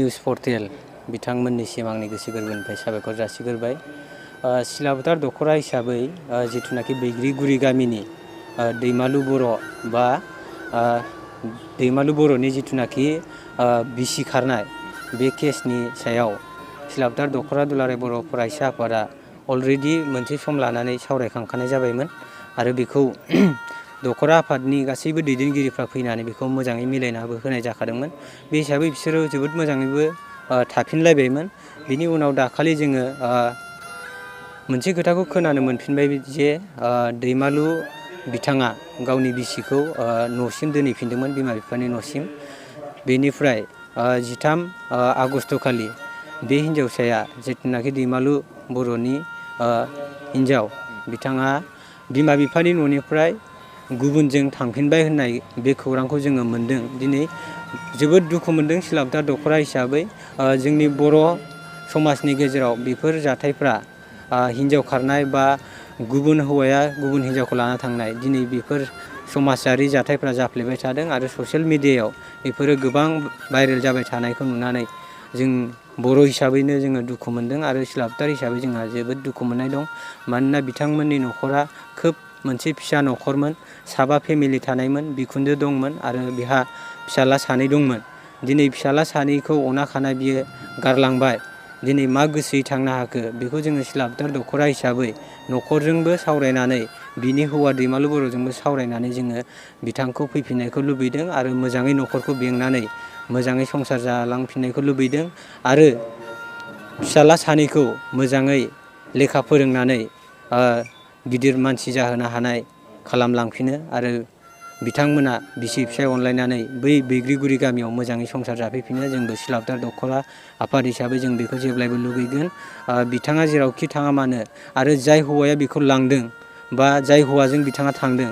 News portal बिथांमोननिसिम आंनि गोसो गोरबोनिफ्राय साबायखर जासिग्रोबाय। सिलाफोथार दख'रा हिसाबै जिथुनाखि बैग्रिगुरि गामिनि दैमालु बर' बा दैमालु बर'नि जिथुनाखि बिसि खारनाय बे केसनि सायाव सिलाफोथार दख'रा दुलाराय बर' फरायसा आफादा अलरेडि मोनसे सम लानानै सावरायखांखानाय जाबायमोन आरो बेखौ दख'रा आफादनि गासैबो दैदेनगिरिफ्रा फैनानै बेखौ मोजाङै मिलायनाबो होनाय जाखादोंमोन। बे हिसाबै बिसोरो जोबोद मोजाङैबो थाफिनलायबायमोन। बिनि उनाव दाखालि जोङो मोनसे खोथाखौ खोनानो मोनफिनबाय जे दैमालु बिथाङा गावनि बिसिखौ न'सिम दोनहैफिनदोंमोन, बिमा बिफानि न'सिम। बेनिफ्राय 13 आगस्तखालि बे हिन्जावसाया जिथुनाखि दैमालु बर'नि हिन्जाव, बिथाङा बिमा बिफानि न'निफ्राय गुबुनजों थांफिनबाय होननाय बे खौरांखौ जोङो मोन्दों। दिनै जोबोद दुखु मोनदों सिलाफोथार दख'रा हिसाबै। जोंनि बर' समाजनि गेजेराव बेफोर जाथायफ्रा हिन्जाव खारनाय बा गुबुन हौवाया गुबुन हिन्जावखौ लाना थांनाय, दिनै बेफोर समाजारि जाथायफ्रा जाफ्लेबाय थादों आरो ससियेल मिडियायाव बेफोरो गोबां भाइरेल जाबाय थानायखौ नुनानै जों बर' हिसाबैनो जोङो दुखु मोनदों आरो सिलाफोथार हिसाबै जोंहा जोबोद दुखु मोननाय दं। मानोना बिथांमोननि न'खरा खोब मोनसे फिसा न'खरमोन, 7 फेमिलि थानायमोन, बिखुनजो दंमोन आरो बिहा फिसाला 2 दंमोन। दिनै फिसाला 2खौ अना खाना बियो गारलांबाय। दिनै मा गोसोयै थांनो हाखो बेखौ जोङो सिलाफोथार दख'रा हिसाबै न'खरजोंबो सावरायनानै बिनि हौवा दैमालु बर'जोंबो सावरायनानै जोङो बिथांखौ फैफिननायखौ लुबैदों आरो मोजाङै न'खरखौ बेंनानै मोजाङै संसार जालांफिननायखौ लुबैदों आरो फिसाला 2खौ मोजाङै लेखा फोरोंनानै गिदिर मानसि जाहोनो हानाय खालामलांफिनो आरो बिथांमोना बिसि फिसाय अनलायनानै बै बैग्रिगुरि गामियाव मोजाङै संसार जाफैफिनो। जोंबो सिलाफोथार दख'रा आफाद हिसाबै जों बेखौ जेब्लायबो लुगैगोन। बिथाङा जेरावखि थाङा मानो आरो जाय हौवाया बेखौ लांदों बा जाय हौवाजों बिथाङा थांदों,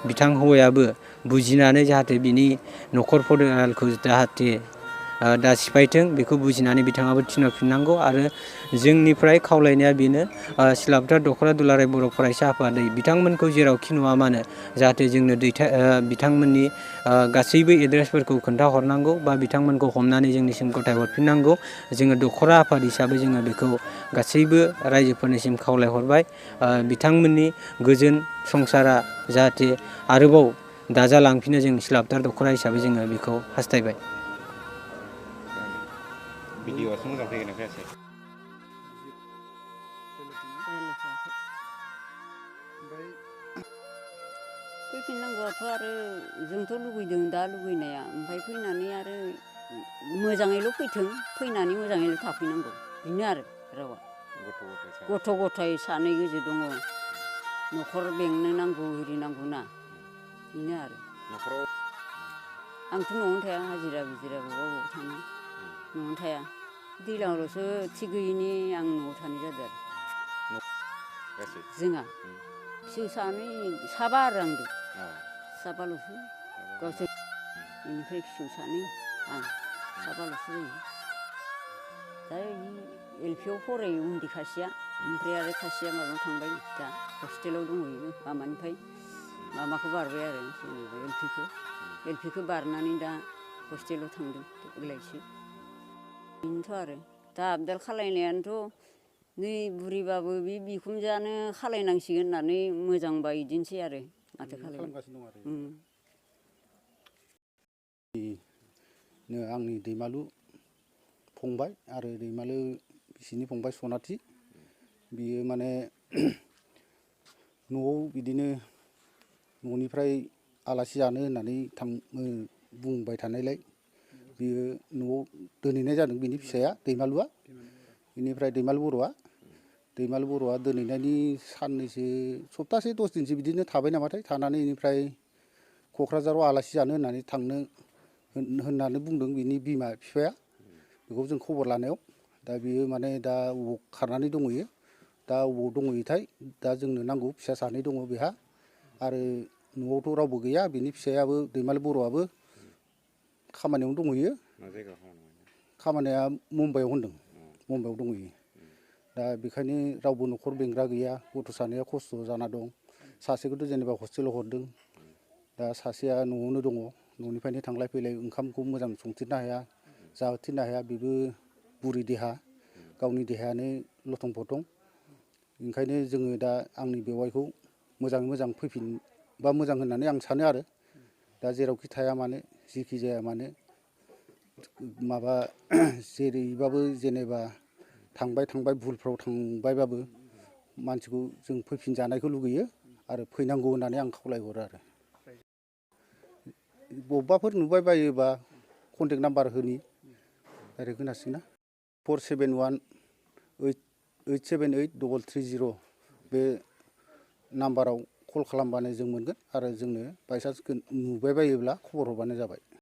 बिथां हौवायाबो बुजिनानै जाहाथे बिनि न'खर परियालखौ जाहाथे दा सिफायथों बेखौ बुजिनानै बिथाङाबो थिनहरफिननांगौ आरो जोंनिफ्राय खावलायनाया बेनो, सिलाफोथार दख'रा दुलाराय बर' फरायसा आफादै बिथांमोनखौ जेरावखि नुवा मानो जाहाथे जोंनो बिथांमोननि गासैबो एड्रेसफोरखौ खोन्थाहरनांगौ बा बिथांमोनखौ हमनानै जोंनिसिम गथाय हरफिननांगौ। जोङो दख'रा आफाद हिसाबै जोङो बेखौ गासैबो रायजोफोरनिसिम खावलायहरबाय। बिथांमोननि गोजोन संसारा जाहाथे आरोबाव दाजालांफिनो जों सिलाफोथार दख'रा हिसाबै जोङो बेखौ हास्थायबाय। भिडिअ'आसो मोजां फैगोन ना फैयासै? फैफिननांगौआथ' आरो जोंथ' लुगैदों दा लुगैनाया, ओमफ्राय फैनानै आरो मोजाङैल' फैथों, फैनानै मोजाङैल' थाफैनांगौ, बेनो आरो रावा। गथ' गथाय 2 गोजो दङ, न'खर बेंनो नांगौ एरि नांगौ ना, बेनो आरो। आंथ' न'आवनो थाया, हाजिरा मुजिरा बबावबा थाङो, न'आवनो थाया। दैज्लांआवल'सो थिग गैयिनि आं न'आव थानाय जादों आरो। जोंहा फिसौ 7 आरो आंदो 7ल'सो गावसोर, बेनिफ्राय फिसौ 2 आं 7ल'सो जायो। दा LPआव फरायो उन्दै खासेया, ओमफ्राय आरो खासेया माबायाव थांबाय, दा हस्टेलाव दंहैयो माबानिफ्राय माबाखौ बारबाय आरो जेनेबा LPखौ बारनानै दा हस्टेलाव थांदों देग्लायसो। बेनोथ' आरो दा आबदाल खालायनायानोथ' नै बुरिबाबो बे बिखुनजोआनो खालायनांसिगोन होननानै मोजांबा बिदिनोसै आरो माथो खालामनो। आंनि दैमालु फंबाय आरो दैमालु बिसिनि फंबाय सनाथि, बियो माने न'आव बिदिनो न'निफ्राय आलासि जानो होननानै बुंबाय थानायलाय बियो न'आव दोनहैनाय जादों बिनि फिसाया दैमालुआ। बेनिफ्राय दैमालु बर'आ दोनहैनायनि साननैसो सप्तासे 10 दिनसो बिदिनो थाबाय नामाथाय, थानानै बेनिफ्राय क'क्राझाराव आलासि जानो होननानै थांनो होननानै बुंदों बिनि बिमा बिफाया, बेखौ जों खबर लानायाव। दा बियो माने दा अबाव खारनानै दंहैयो, दा अबाव दंहैयोथाय, दा जोंनो नांगौ, फिसा 2 दङ बेहा आरो न'आवथ' रावबो गैया। बिनि फिसायाबो दैमालु बर'आबो खामानियावनो दंहैयो। खामानिया मुम्बाइआव होनदों, मुम्बाइआव दंहैयो। दा बेखायनो रावबो न'खर बेंग्रा गैया, गथ' 2 खस्थ' जाना दं। सासेखौथ' जेनेबा हस्टेलाव हरदों, दा सासेया न'आवनो दङ, न'निफ्रायनो थांलाय फैलाय ओंखामखौ मोजां संथेरनो हाया, जाहोथिननो हाया, बेबो बुरि देहा, गावनि देहायानो लथं फथं। ओंखायनो जोङो दा आंनि बेवाइखौ मोजाङै मोजां फैफिनबा मोजां होननानै आं सानो आरो। दा जेरावखि थाया मानो, जिखि जाया मानो, माबा जेरैबाबो जेनेबा थांबाय भुलफ्राव थांबायबाबो मानसिखौ जों फैफिनजानायखौ लुगैयो आरो फैनांगौ होननानै आं खावलायहरो आरो। बबेबाफोर नुबाय बायोबा कन्टेक्ट नाम्बार होनि, डाइरेक्ट होनांसिगोन ना। 471878330 बे नाम्बाराव कल खालामबानो जों मोनगोन आरो जोंनो बायसान्स नुबाय बायोब्ला खबर हरबानो जाबाय।